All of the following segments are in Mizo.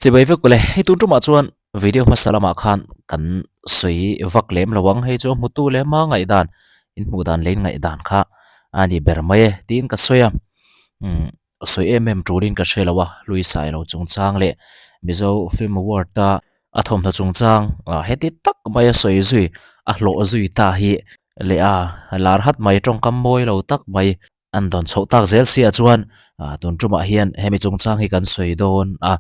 Chibai vek ule, hei tun tumah chuan video hmasa lamah khan kan sawi vak lem lo ang, hei chu a hmutu leh hma ngaihdan in hmuh dan leh in ngaihdan kha a ni ber mai e tiin ka sawi a, umm sawi em em tulin ka hre lo a, Hlui Sailo chungchang leh Mizo Film Award a a thawmhnaw chungchang heti tak maia sawi zui a hlawh zui ta hi leh a lar hat mai tawngkam mawi lo tak mai an dawn chhoh tak zel sia chuan tun tumah hian hemi chungchang hi kan sawi dawn a.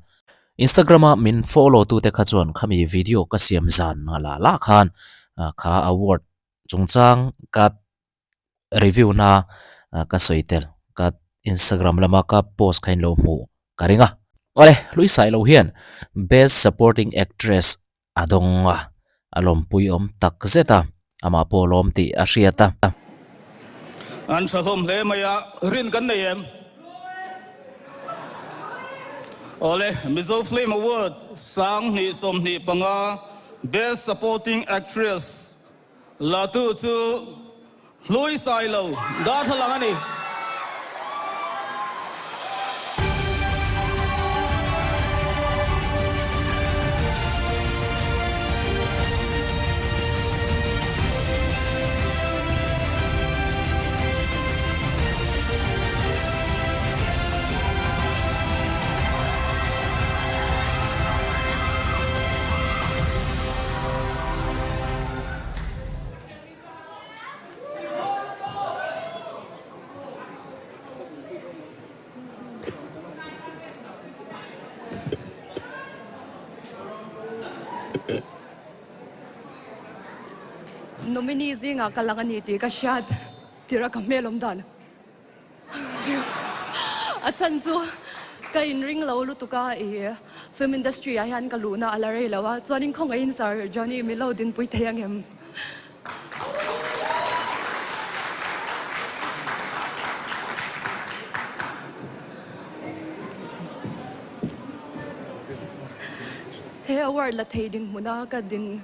Instagram a min follow tute kha chuan khami video ka siam zan la la khan kha award chungchang ka review na ka sawi tel ka Instagram lama ka post kha in lo hmuh ka ring a. Awle Hlui Sailo hian best supporting actress a dawng a, a lawmpui awm tak zet a, amah pawh lawm tih a hriat a. An tha hlawm hle mai a, rin kan nei em? Awle, Mizo Film Award 2025 Best Supporting Actress Latu chu Hlui Sailo darthlalang a ni. Nominee zingah ka lang a ni tih ka hriat tirh a ka hmel awm dan. A chhan chu ka inring lo lutuk a, i film industry ah hian ka luhna a la rei lo a, chuanin khawngaihin Sir Johnny min lo dinpui thei ang em? He award la thei dinhmuna ka din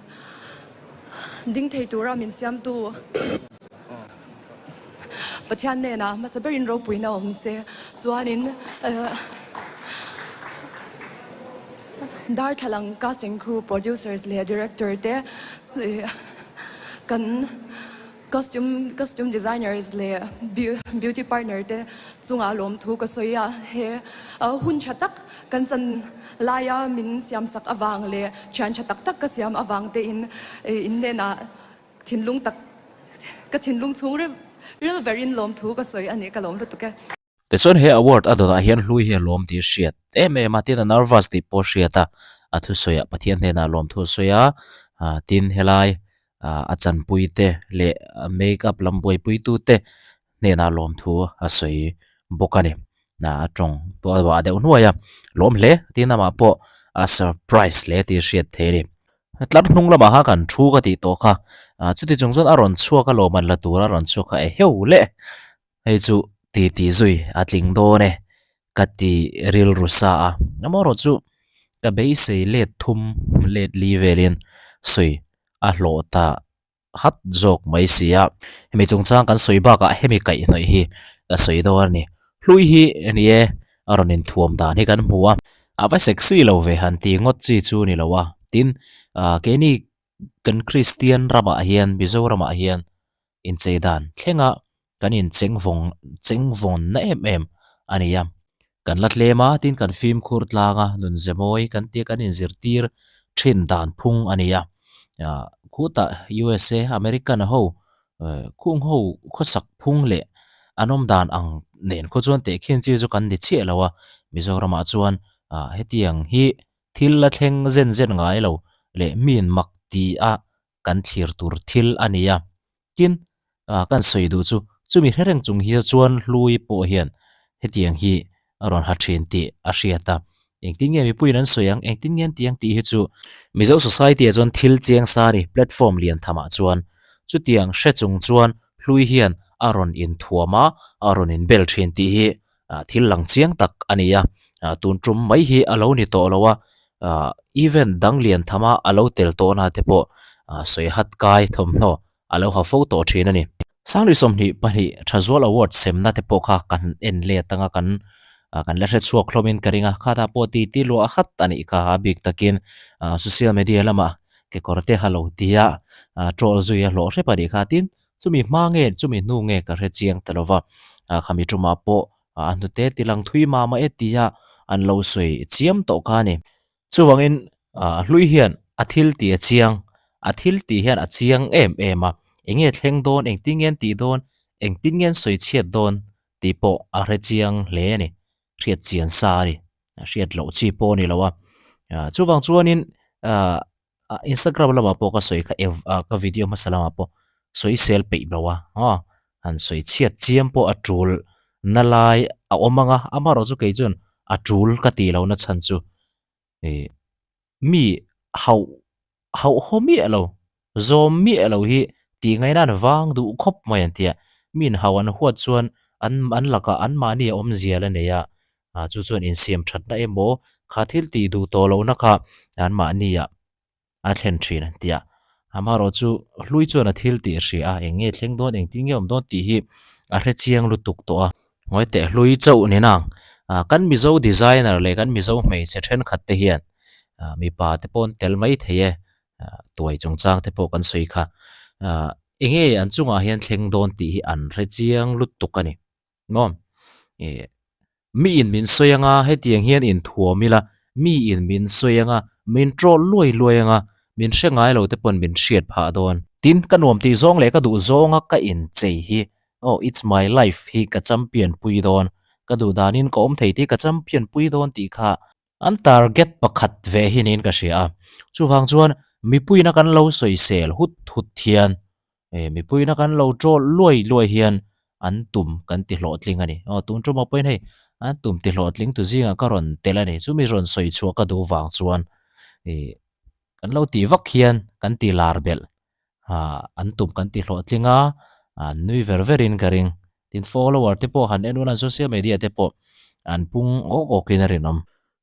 ding thei tura min siamtu. Pathian hnenah hmasa berin ropuina awm se chuanin darthlalang casting crew, producers leh director te kan costume costume designers leh beauty partner te chungah lawmthu ka sawi a, he hun tha tak kan chan laia min siamsak avang leh thian tha tak tak ka siam avang tein in hnenah Thinlung tak, ka thinlung chhung ril ril berin lawmthu ka sawi a ni, ka lawm lutuk e. Tichuan he award a dawnah hian hlui hi a lawm tih a hriat em em a, tin a nervous tih pawh a hriat a, a thusawi ah Pathian hnenah lawmthu a sawi a, tin helai a chanpui te leh make up lam buaipui tu te hnenah lawmthu a sawi bawk a ni. A tawng pawh a vah deuh hnuai a, lawm hle tin amah pawh a surprise hle tih a hriat thei a ni. Tlar hnung lamah kha kan thu ka tih tawh kha, chuti chung chuan a rawn chhuak a lawm an la tur a rawn chhuak kha eheu le, hei chu ti ti zui a tling dawn e ka ti rilru sa a, amaherawhchu ka beisei let thum let li velin sawi a hlawh ta hat zawk mai si a, hemi chungchang kan sawi bakah hemi kaihhnawih hi ka sawi dawn a ni. Hlui hi ni e, a rawn inthuam dan hi kan hmu a, a va sexy lo ve han ti ngawt chi chu ni lo a, tin ah keini kan Kristian ramah hian Mizoramah hian inchei dan thlenga kan incheng vawng cheng vawn na em em a ni a, kan la tlem a tin kan fimkhur tlang a nunze mawi kan tia kan inzirtir thin dan phung a ni a, ah khutah USA American ho khung ho khawsak phung leh an awm dan ang nen khaw chuan tehkhin chi chu kan ni chiah lo a, Mizoramah chuan ah hetiang hi thil la thleng zen zen ngai lo leh mi mak ti a kan thlir tur thil a ni a. Tin, kan sawi duh chu chumi hre reng chung hi chuan Hlui pawh hian hetiang hi a rawn ha thin tih a hriat a. Engtin nge mipuiin an sawi ang, engtin nge an ti ang tih hi chu Mizo society ah chuan thil chiang sa a ni, platform lian thamah chuan. Chutiang hre chung chuan Hlui hian a rawn inthuam a, a rawn inbel thin tih hi thil lang chiang tak a ni a. Tun tum mai hi a lo ni tawh lo a, event dang lian thama a lo tel tawhna te pawh sawi hat kai thawmhnaw a lo ha fo tawh thin a ni. Sangli 22 Thazual Award semna te pawh kha kan en let anga kan Kan la hre chhuak hlawmin ka ring a, khatah pawh ti ti luah hat a nih kha a bik takin social media lamah kekawr te ha lo tia troll zui a hlawh hrep a nih kha. Tin, chumi hma nge chumi hnu nge ka hre chiang ta lo va, khami tumah pawh a hnute ti lang thui mah mah e tia an lo sawi chiam tawh kha a ni. Chuvangin hlui hian a thil tih a chiang, a thil tih hian a chiang em em a, eng nge thleng dawn, engtin nge an tih dawn, engtin nge an sawi chhiat dawn tih pawh a hre chiang hle a ni, hriat chian sa a ni, a hriat loh chi pawh a ni lo a. Chuvang chuanin Instagram lamah pawh ka sawi kha ev ka video hmasa lamah pawh sawi sel peih lo a aw han sawi chhiat chiam pawh a tul na lai a awm ang a amaherawh chu kei chuan a tul ka tih lohna chhan chu ih mi hauh hauh haw miah lo zawm miah lo hi tih ngaihna an vang duh khawp mai an ti a mi in hauh an huat chuan an an lakah an mahni a awmzia la nei a ah chu chuan insiam thatna emaw kha thil tih duh tawh lohna kha anmahniah a thlen thin an ti a, amaherawh chu hlui chuan a thil tih a hria a eng nge thleng dawn engtin nge awm dawn tih hi a hre chiang lutuk tawh a. Ngawi teh hlui chauh ni nang ah kan Mizo designer leh kan Mizo hmeichhe thenkhat te hian ah mipa te pawh an tel mai thei e ah tuai chungchang te pawh kan sawi kha ah eng nge an chungah hian thleng dawn tih hi an hre chiang lutuk a ni. Maw? Ih mi in min sawi anga hetiang hian inthuam ila, mi in min sawi anga min troll luai luai anga min hre ngai lo te pawn min hriat phah dawn. Tin, ka nuam tih zawng leh ka duh zawnga ka inchei hi oh it's my life hi ka champion pui dawn, ka duh danin ka awm thei tih ka champion pui dawn tih kha an target pakhat ve hi niin ka hria a. Chuvang chuan mipuiina kan lo sawisel hut hut hian Eh mipuiina kan lo troll luai luai hian an tum kan ti hlawhtling a ni. Aw tun ṭuma pawhin hei an tum ti hlawhtling tu zingah ka rawn tel a ni. Chumi rawn sawi chhuah ka duh vang chuan ih kan lo tih vak hian kan ti lar belh ah an tum kan ti hlawhtling a, an nui ver verin ka ring. Tin follower te pawh han en ula social media te pawh an pung awk awkin a rinawm.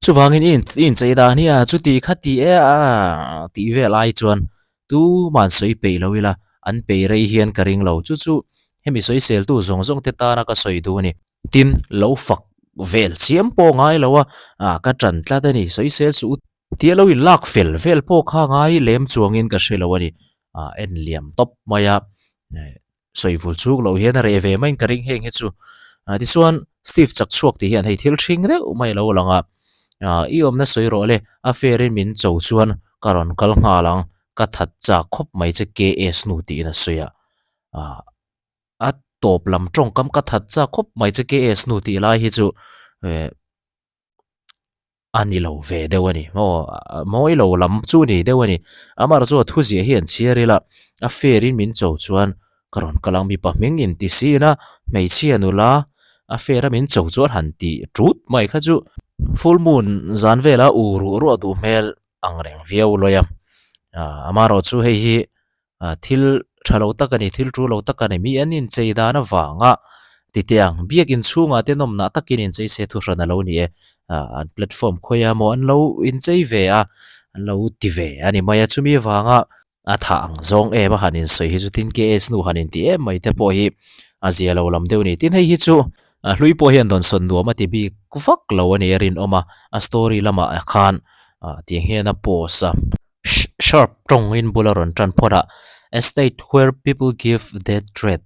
Chuvangin i inchei dan hi a chuti kha ti e a tih vel ai chuan tuman sawi peih lo ila an peih rei hian ka ring lo. Chu chu hemi sawiseltu zawng zawng te tana ka sawi duh a ni. Tin lo fak vel chiam pawh ngai lo a, ka tan tlat a ni sawisel suh u tia lo inlak fel vel pawh kha ngai lem chuangin ka hre lo a ni. En liam tawp mai a. Sawi vul chuk loh hian a reh ve maiin ka ring heng hi chu. Ah tichuan Steve chak chhuak tih hian hei thil hring deuh mai a lo lang a, ah i awmna sawi rawh le a fair in min cho chuan ka rawn kal nghal ang ka that chak khawp mai che KS nu tiin a sawi a, ah a tawp lam tawngkam ka that chak khawp mai che KS nu tih lai hi chu eh. A ni lo ve deuh a ni maw mawi lo lam chu ni deuh a ni amaherawh chu a thu ziah hi an chhiar ila a fair in min cho chuan ka rawn kal ang mipa hming in ti sin a hmeichhia nula a fair a min cho chuan han tih tut mai kha chu full moon zan vela u ruh ruah duh hmel ang reng viau lawi a amaherawh chu hei hi ah thil tha lo tak a ni thil tul lo tak a ni mi an inchei dan avanga tite ang biak inchhungah te nawmnah takin inchei se thuhran a lo ni e ah an platform khawiah maw an lo inchei ve a an lo ti ve a ni mai a chumi avanga a thah ang zawng em a han insawi hi chu tin KS nu han inti em mai te pawh hi a zia lo lam deuh a ni tin hei hi chu a hlui pawh hian dawnsawn nuam a ti bik vak lo a ni a rinawm a a story lamah khan ah tiang hian a post a. Sharp tawngin bul a rawn tan phawt a, A state where people give death threat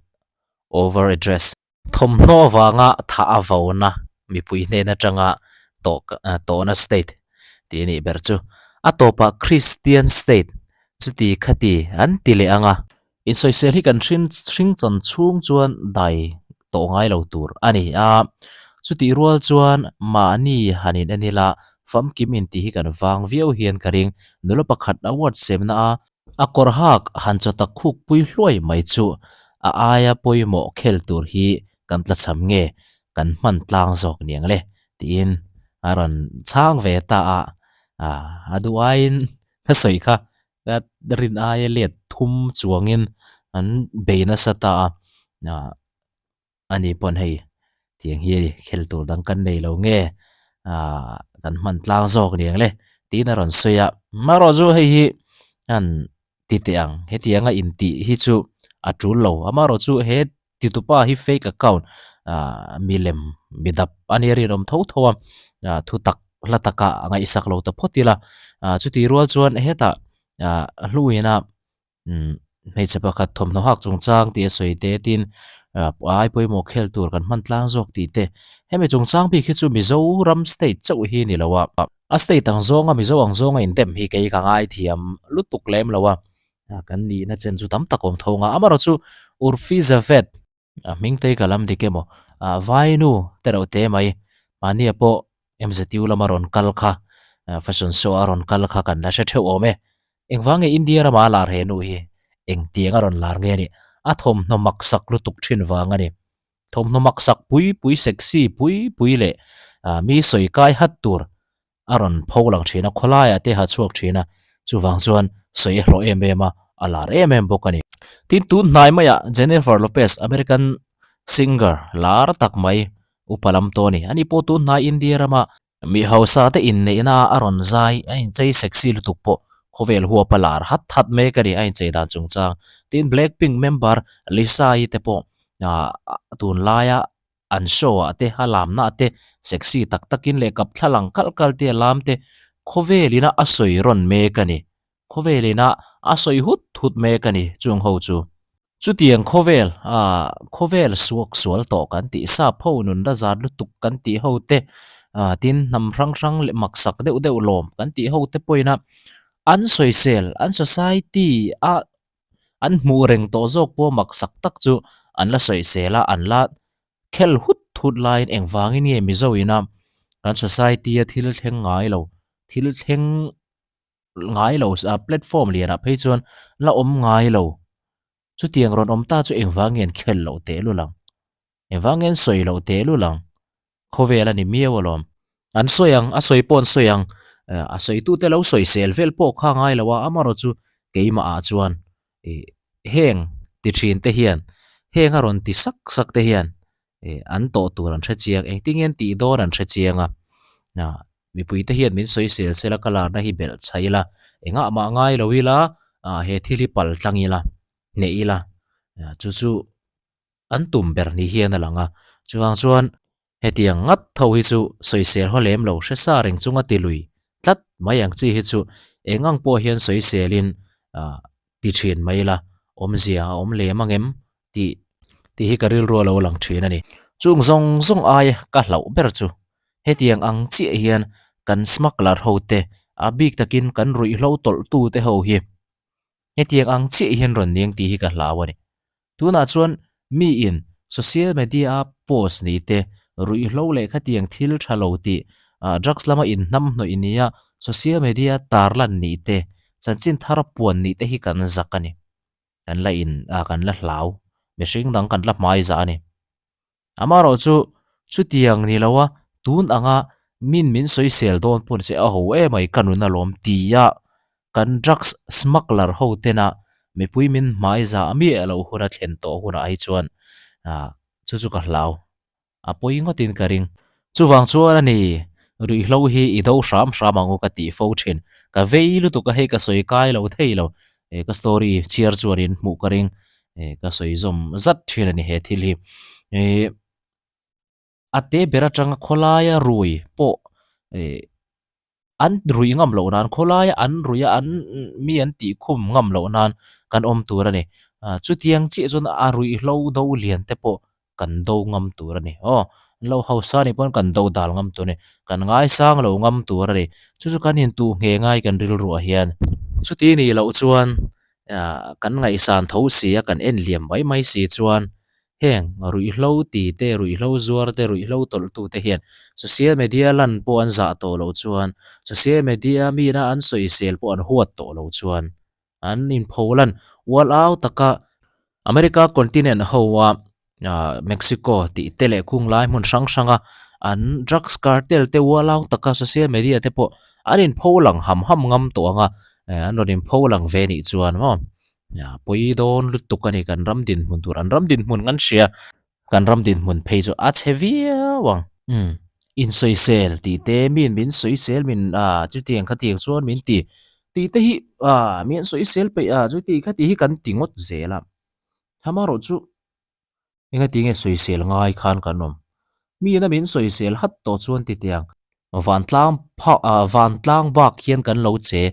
over a dress. Thawmhnaw avanga thah a vauna mipui hnen atanga tawhna state tih a nih ber chu. A tawpah Christian state chuti khati an ti leh ang a. Insawisel hi kan hring hring chan chhung chuan dai tawh ngai lo tur a ni a, chutih rual chuan mahni han in en ila famkim intih hi kan vang viau hian ka ring. Nula pakhat award semna a, a kawr hak han chaw tak khuk pui hluai mai chu a aia pawimawh khel tur hi kan tlachham nge kan hman tlang zawk niang le tiin a rawn chhang ve ta a, a duh aiin ka sawi kha Ka rin aia let thum chuangin an bei nasa ta a, ah ani pawn hei tiang hi khel tur dang kan nei lo nge ah kan hman tlang zawk niang le tiin a rawn sawi a, marawh chu hei hi an ti teh ang hetianga intih hi chu a tul lo amarawh chu he titupa hi fake account Ah milem mi dap a nia rinawm tho tho a, ah thu tak hla taka a ngaihsak lo ta phawt ila. Ah chutih rual chuan hetah ah hluina umm hmeichhe pakhat thawmhnaw hak chungchang tih a sawi te tin ah ai pawimawh khel tur kan hman tlang zawk tih te hemi chungchang bik hi chu Mizoram state chauh hi ni lo a, a state ang zawnga Mizo ang zawnga indem hi kei ka ngaithiam lutuk lem lo a, kan nihna chen chu tam tak awm tho ang a, amaherawhchu Urfi Javed. A hming te hi ka lam dik emaw? Ah vainu te reuh te mai mahnia pawh MZU lama rawn kal kha fashion show a rawn kal kha kan la hre theuh awm e. Engvang nge India rama a lar he nu hi? Engtiang a rawn lar nge a nih? A thawmhnaw maksak lutuk thin vang a ni. Thawmhnaw maksak pui pui sexy pui pui leh mi sawi kai hat tur a rawn pho lang thin a, khawlaiah te ha chhuak thin a, chuvang chuan sawi a hlawh em em a, a lar em em bawk a ni. Tin, tun hnai maiah Jennifer Lopez, American singer lar tak mai, upa lam tawh a ni. Ani pawh tun hnai India rama mi hausa te inneihna a rawn zai, a inchei sexy lutuk pawh khawvel huap a lar hat hat mek a ni, a inchei dan chungchang. Tin, Blackpink member Lisa-i te pawh tunlaia An show ah te, a lamna ah te, sexy tak takin leh kap thla lang kalh kalh te a lam te khawvel ina a sawi rawn mek a ni. Khawvel ina a sawi hut hut mek a ni chung ho chu. Chutiang khawvel ah khawvel suak sual tawh kan tih sap ho nunna zat lutuk kan tih ho te ah tin hnam hrang hrang leh maksak deuh deuh lawm kan tih ho te pawhin a an sawisel an society a An hmuh reng tawh zawk pawh maksak tak chu an la sawisel a, an la khel hut hut laiin engvangin nge Mizo ina kan society a thil thleng ngai lo, thil thleng ngai lo platform lianah phei chuan la awm ngai lo. Chutiang rawn awm ta chu engvang nge an khel loh tehlul ang? Engvang nge an sawi loh tehlul ang? Khawvel a ni miau alawm. An sawi ang, a sawi pawh an sawi ang. A sawitute lo sawisel vel pawh kha ngai lo a, amaherawh chu keimah ah chuan ih heng ti thin te hian, heng a rawn ti sak sak te hian ih an tawh tur an hre chiang, engtin nge an tih dawn an hre chiang a. Mipui te hian min sawisel sela ka larna hi belh chhaih ila, engah mah ngai lo ila, he thil hi pal tlang ila, hneh ila, chu chu. an tum ber ni hian a lang a, chuvang chuan hetiang ngat tho hi chu sawisel haw lem lo hre sa reng chunga ti lui tlat mai ang chi hi chu eng ang pawh hian sawiselin ah ti thin mai ila awmzia a awm lem ang em tih tih hi ka rilru a lo lang thin a ni. Chung zawng zawng aia ka hlauh ber chu hetiang ang chiah hian kan smuggler ho te a bik takin kan ruihhlo tawlh tu te ho hi hetiang ang chiah hian rawn ning tih hi ka hlau a ni. Tunah chuan miin social media-a post ni te, ruihhlo leh khatiang thil tha lo tih, drugs lama inhnamhnawih nia social media tarlan nih te, chanchin thar puan nih te hi kan zak a ni. Kan la in, kan la hlau, mihring dang kan la hmai zah a ni. Amaherawh chu chutiang ni lo a, tun anga min min sawisel dawn pawh ni se a ho em ai ka nun alawm ti a, kan drugs smuggler ho tena mipui min hmai zah miah loh huna thlen tawh hunah hi chuan ah chu chu ka hlau, a pawi ngawtin ka ring. Chuvang chuan a ni, ruihhlo hi i do hram hram ang u ka tih fo thin, ka vei lutuk a hei ka sawi kai lo thei lo, ka story chhiar chuanin hmuh ka ring. Eh ka sawi zawm zat thin a ni he thil hi. Eh a te ber atanga khawlaia rui pawh eh an rui ngam loh nan khawlaia an rui a an mi an tih khum ngam loh nan kan awm tur a ni. Ah chutiang chiah chuan a ruihhlo do lian te pawh kan do ngam tur a ni. Aw an lo hausa anih pawn kan do dal ngam tur a ni. Kan ngaisang lo ngam tur a ni. Chu chu kan intuh nghe ngai kan rilruah hian. Chuti nih loh chuan ah kan ngaihsan tho si a kan en liam mai mai si chuan heng ruihhlo ti te ruihhlo zuar te ruihhlo tawlh tu te hian social media lan pawh an zah tawh loh chuan social media mina an sawisel pawh an huat tawh loh chuan an inpho lan ual au taka America continent ho a ah Mexico tih te leh khung lai hmun hrang hrang a an drugs cartel te ual au taka social media te pawh an inpho lang ham ham ngam tawh ang a eh an rawn inpho lang ve nih chuan maw ah pawi dawn lutuk a ni kan ram dinhmun tur an ram dinhmun kan hria. Kan ram dinhmun phei chu a chhe viau ang. Umm, insawisel tih te, miin min sawisel min ah chutiang khatiang chuan min ti tih te hi ah mi an sawisel peih a chuti khati hi kan ti ngawt zel a. Amaherawh chu. Engati nge sawisel ngai khan kan awm? Mi ina min sawisel hat tawh chuan ti teh ang. Vantlang phak ah vantlang bak hian kan lo che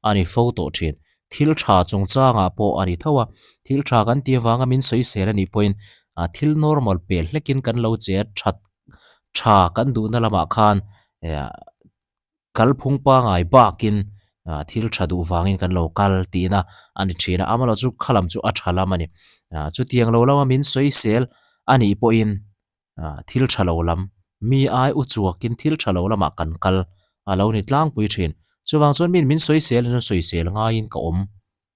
a ni fo tawh thin. Thil tha chungchangah pawh a ni tho a, thil tha kan tih avanga min sawisel a nih pawhin ah thil normal pel hlekin kan lo che a, that tha kan duhna lamah khan eh kalphung pangai bakin ah thil tha duh vangin kan lo kal tihna a ni thin a, amaherawhchu chu khalam chu a tha lam a ni. Ah chutiang lo lama min sawisel a nih pawhin ah thil tha lo lam mi ai u chuakin thil tha lo lamah kan kal a lo ni tlangpui thin. Chuvang chuan min min sawisel chuan sawisel ngaiin ka awm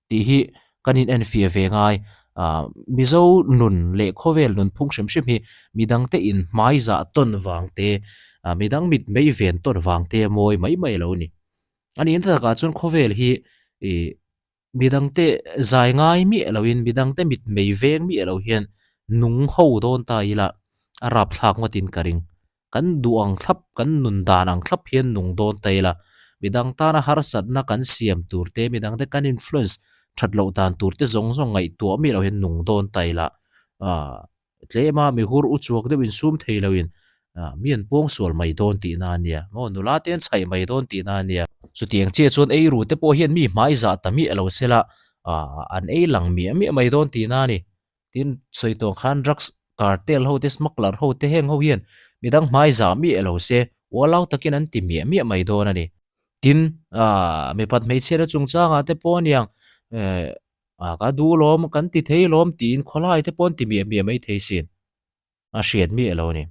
tih hi kan in enfiah ve ngai. Ah Mizo nun leh khawvel nun phung hrim hrim hi midangte in hmai zah tawn vang te ah midang mit mei ven tawn vang te a mawi mai mai lo ni. A nih takah chuan khawvel hi ih Midangte zai ngai miah loin, midangte mit mei veng miah lo hian nung ho dawn ta ila a rapthlak ngawtin ka ring. Kan duh ang thlap, kan nun dan ang thlap hian nung dawn ta ila, midang tana harsatna kan siam tur te, midangte kan influence that loh dan tur te zawng zawng ngaihtuah miah lo hian nung dawn ta ila, aah Tlema mihur u chuak deuh insum thei loin mi an pawng sual mai dawn tihna a nia maw, nula te an chhaih mai dawn tihna a nia. Chutiang chiah chuan ei ru te pawh hian mi hmai zah ta miah lo sela an ei lang miah miah mai dawn tihna a ni. Tin, sawi tawh ang khan drugs cartel ho te, smuggler ho te heng ho hian midang hmai zah miah lo se ualau takin an ti miah miah mai dawn a ni. Tin, mipat hmeichhiatna chungchangah te pawh aniang A ka duh lawm, kan ti thei lawm tiin khawlai te pawh an ti miah miah mai thei sin. A hriat miah lo a ni.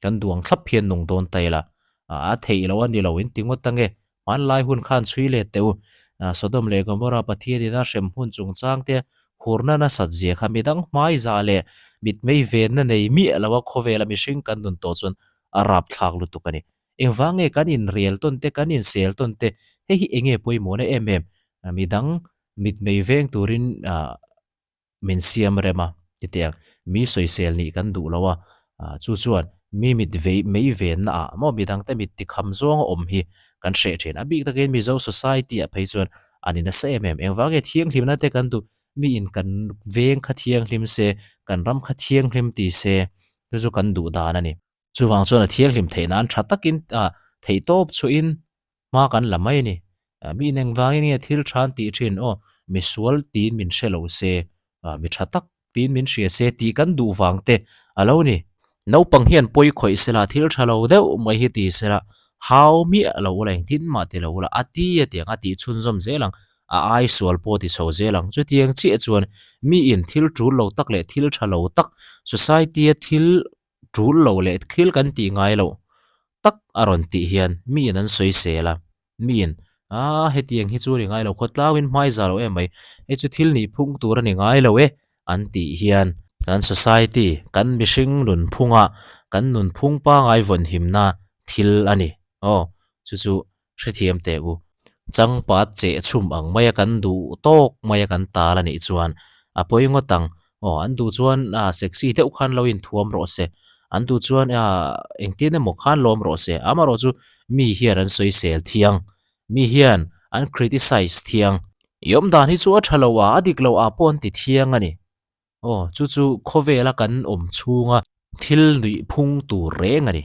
Kan duang thlap hian nung dawn ta ila. A theih loh a ni lo in ti ngawt ange. Hmanlai hun khan chhui let teh u. Sodom leh Gomorrah Pathian ina hrem hun chungchang te hurna nasat zia kha midang hmai zah leh mitmei venna nei miah lo a khawvela mihring kan nun tawh chuan a rapthlak lutuk a ni. Engvang nge kan inrel tawn te, kan insel tawn te, hei hi enge pawimawhna em em? Midang Mitmei veng turin min siam rem a, titiang mi sawisel nih kan duh lo a, chu chuan mi mit vei mei venna ah maw midangte mit tikham zawnga awm hi kan hreh thin. A bik takin Mizo society ah phei chuan a ni nasa em em. Engvang nge thianghlimna te kan duh, mi in kan veng kha thianghlim se, kan ram kha thianghlim ti se, chu chu kan duh dan a ni. Chuvang chuan a thianghlim theih nan tha takin theihtawp chhuahin Hma kan la mai a ni. Mi in engvangin nge thil tha an tih thin? Aw, mi sual tiin min hre lo se, mi tha tak tiin min hria se tih kan duh vang te a lo ni. Naupang hian pawi khawih sela, thil tha lo deuh mai hi ti sela, hau miah lo ula, engtin mah ti lo ula, a ti a tiang a tih chhunzawm zel ang, a ai sual pawh ti chho zel ang. Chutiang chiah chuan mi in thil tul lo tak leh thil tha lo tak, society-a thil tul lo leh thil kan tih ngai loh tak a rawn tih hian miin an sawisel a, miin aaa hetiang hi chu a ni ngai lo khawtlangin hmai za lo em mai, hei chu thil nih phung tur a ni ngai lo e an tih hian kan society kan mihring nunphunga kan nunphung pangai vawnhimna thil a ni aw chu chu Hrethiam teh u. Changpat cheh chhum ang maia kan duh tawk maia kan tal a nih chuan a pawi ngawt ang. Aw, an duh chuan ah sexy deuh khan lo inthuam rawh se. An duh chuan ah engtin emaw khan lawm rawh se. Amaherawh chu mi hian an sawisel thiang. Mi hian an criticize thiang. I awmdan hi chu a tha lo a, a dik lo ah pawh an ti thiang a ni. Aw, chu chu khawvela kan awm chhunga thil nuih phung tur reng a ni.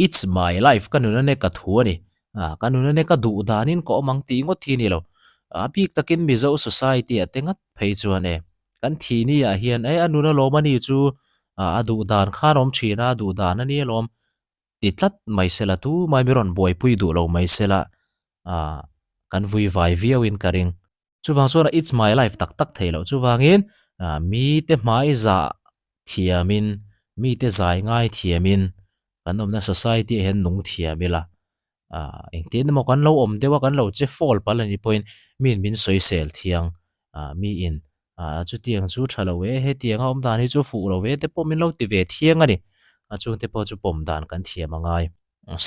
It's my life, ka nun ane ka thu a ni. Ah, ka nun ane ka duh danin ka awm ang tih ngawt hi a ni lo. A bik takin Mizo society ah te ngat phei chuan e, kan thih ni ah hian e a nun alawm a ni chu, ah a duh dan khan awm thin a, a duh dan a ni alawm ti tlat mai sela tumai mi rawn buaipui duh lo mai sela, ah kan vui vai viau in ka ring. Chuvang chuan it's my life tak tak thei loh chuvangin mite hmai zah thiamin, mite zai ngai thiamin kan awmna society ah hian nung thiam ila. Engtin emaw kan lo awm deuh a, kan lo che fall palh a nih pawhin miin min sawisel thiang, miin chutiang chu tha lo e, hetianga awm dan hi chu fuh lo ve te pawh min lo ti ve thiang a ni. Chungte pawh chu pawm dan kan thiam a ngai.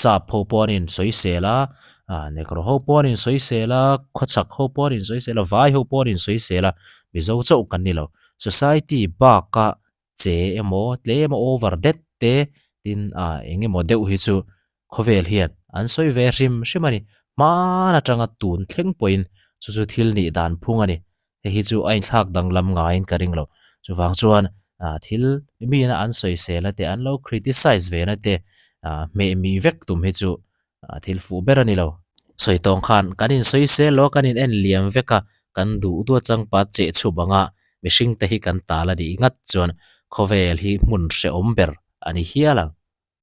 Sap ho pawh an insawisel a, Negro ho pawh an insawisel a, khawchhak ho pawh an insawisel a, vai ho pawh an insawisel a, Mizo chauh kan ni lo. Society baka che emaw tlem a over det te tin eng emaw deuh hi chu khawvel hian an sawi ve hrim hrim a ni. Hmaan atanga tun thleng pawhin chu chu thil nih dan phung a ni. Hei hi chu a inthlak danglam ngaiin ka ring lo. Chuvang chuan Ah thil mi ina an sawisel a te an lo criticize ve na te ah hmeh mi vek tum hi chu ah thil fuh ber a ni lo. Sawi tawng khan kan insawisel lo a kan in en liam vek a kan duh duh a changpat cheh chhup anga mihring te hi kan tal a nih ngat chuan khawvel hi hmun hrehawm ber a ni hial ang.